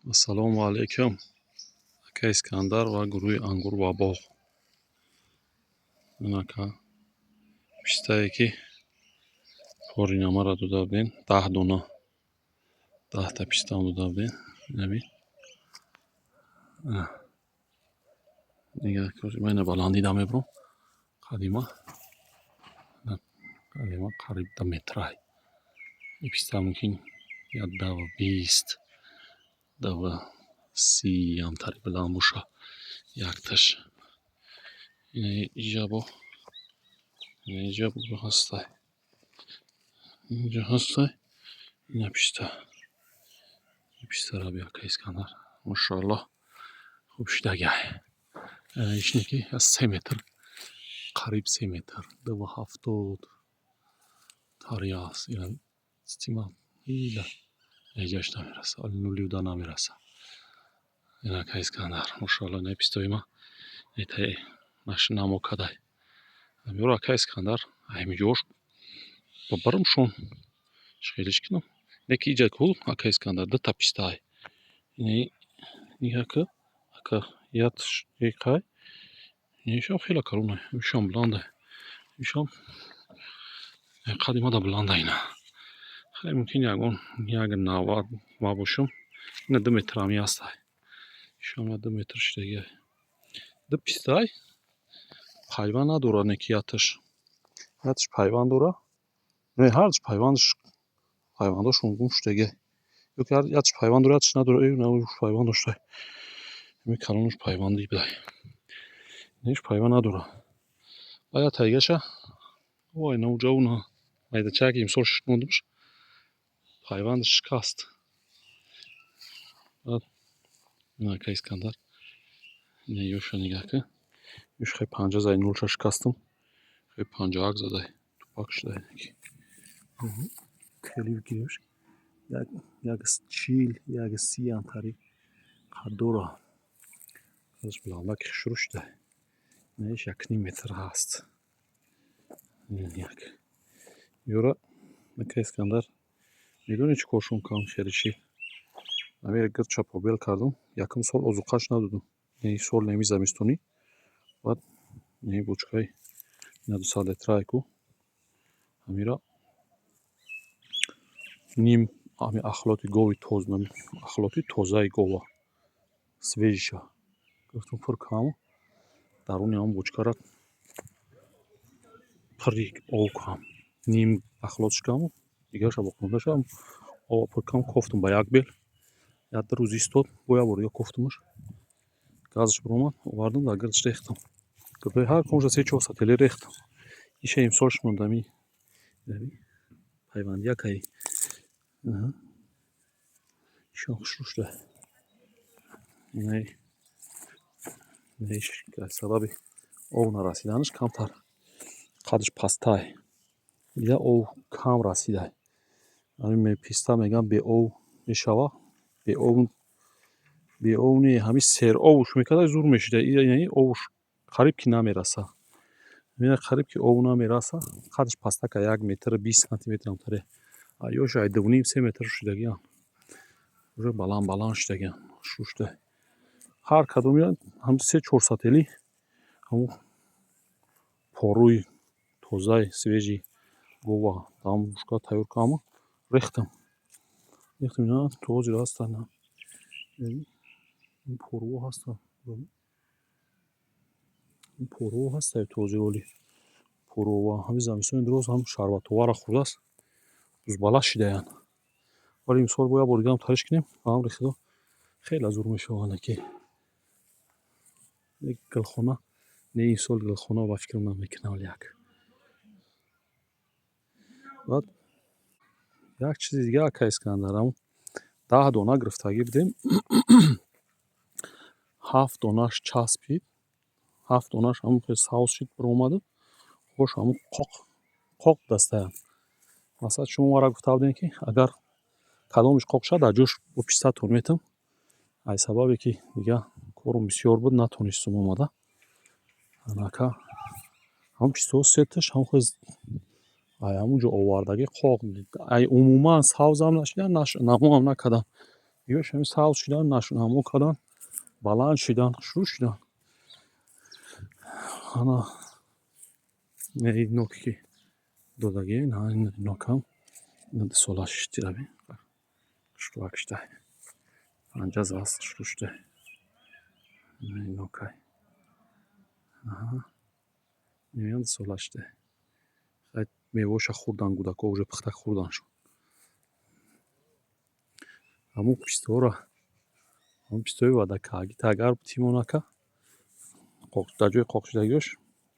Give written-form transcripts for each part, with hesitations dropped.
Ассалому алайкум, ака Искандар ва гурӯҳи «Ангур ва боғ». Ин ака пистае, ки поринамаро дода будем, 10 дона, 10-та пистаам дода будем. Инами ма ина баландида мебурам. Қадима қадима қариб 2 метрай. Ин писта мумкин як даву 20, даву 30 ҳамтари баланд боша якташ. Ина иҷа бо ина иҷа бо ҳастай, инҷа ҳастай. Ина писта, ин пистаро би, ака Искандар, машоаллоҳ, хуб шидагай. Ишне ки аз 3 метр, қариб 3 метр, 2,70 тари аст. Ина стима ила эҷаш намераса, ҳоли нулиуда намераса. Ин ака Искандар, машоалло, ина пистои ма этаи намо кадай. Ёро, ака Искандар, ҳамиҷош бабарам-шон чӣ хелиш кунам? Леки иҷа ку, ака Искандар, дута пистаай. Ини яка ака якай, инишам хеле калонай, ишам баландай, ишам қади мада баланда. Ина хеле мумкин ягон 1,90 ма бошам. Ина 2 метрами ҳастай, ишам я 2 метр шидагиай. Ду пистаай, пайванд надорад, не ки яташ пайванд дора. Не, ҳардуш пайвандаш, пайвандошон гум шудагиай. Ё ки яташ пайванд дора, яташ надора. Э, на, пайванд доштай. Ами калонаш пайванди будай, инаш пайванд надора. Ба я тайгаша ой, на, уҷа уна майдачаки имсол шундумш, пайвандаш шикаст. Баъд ина, ака Искандар, ина ёша нигаҳ кун. Ёш хай панҷа зади, нулша шикастам, хай 51 задай, тупак шудай. Хеле бигирёш, 1,40, 1,30 антари қад дора. Қадаш баландаки хушрӯ шудай. Инаиш 1,5 метр ҳаст. Як ёра, ака Искандар, медонӣ чӣ коршон кардам? Хелиши ҳамеро гирд побел кардам. Якум сол озуқаш надодам, ин сол неми замистонӣ. Баъд ин бочкаи ина 200 литрае ку, ҳамира ним ҳами ахлоти гови, ахлоти тозаи гова, свежий ша гирифтам, пур кардаму даруни ҳамон бочкаро пурри об кардам. Ним ахлотш кардаму дигарша боқимондаша об пур кардам, кофтам ба як бел. Як ду рӯз истод, бо як бор дига кофтамаш, газаш биромад, овардам, дар гирдаш рехтам. Гирдои ҳар кунҷа се чор сателе рехтам. Иша имсол шумондами пайвандиякаи ишон хушрӯ шуда. Инаиш сабаби об нарасиданаш камтар қадаш пасттай. Дига об кам расидай. Ҳамин писта мегӯям, беоб мешава. Беоб, беоб не, ҳамин серобуш мекарда, зур мешуда. Яъне обуш қариб ки намераса. Қариб ки об намераса, қадаш пастака, 1 метру 20 сантиметр амтаре. Ёш ай 2,5, 3 метр шудагиам, уже баланд баланд шудагиам, хушрӯ шуда. Ҳар кадоми ҳам се чор сателӣ ҳамун порӯи тозаи свежий гова ҳамон бушка тайёр кардаму рехтам, рехтам. Ина то ҳозир ҳастанд, ин порӯҳо ҳастанд, ин порӯҳо ҳастанд то ҳозир. Оли порӯҳо ҳамин замистони дуроз ҳам шарбатоваро хӯрдааст, бузбала шидаянд. Вале имсол бо як бор дигаам тариш кунем, ба амри Худо хеле зур мешаванд. Ки гулхона не, имсол гулхона ба фикрам намекунам. Як баъд як чизи дига, ака Искандар, ҳамун 10 дона гирифтагӣ будем, ҳафт донаш часпид, ҳафт донаш ҳамон хел савз шид, биромаду бош ҳамун қоқ қоқ дастаянд. Масалан, шумо маро гуфта будем, ки агар кадомиш қоқ шавад, дар ҷош бо пистатон метам. Аз сабабе ки дига корум бисёр буд, натонистум омада. Анака ҳамон пистаҳо сеташ ҳамон хел ай ҳамун ҷо овардагӣ, қоқ, ай умуман савзам нашидан, намоам накардам. Ёш ҳами сабз шудан, нашӯнамо кардан, баланд шидан, хушрӯ шидан. Ана ноке ки додагӣ, нокам 2 сола шида, бин, хушрӯак шуда, панҷа заст, хушрӯ шуда нокай. Инам 2 сола шуда. Меваоша хӯрдан кӯдакҳо, уже пухта хӯрданшон. Ҳамун писторо, ҳамун пистои ваъдакарда, агар битимонака, дар ҷои қоқшудагиёш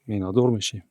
миннатдор мешавем.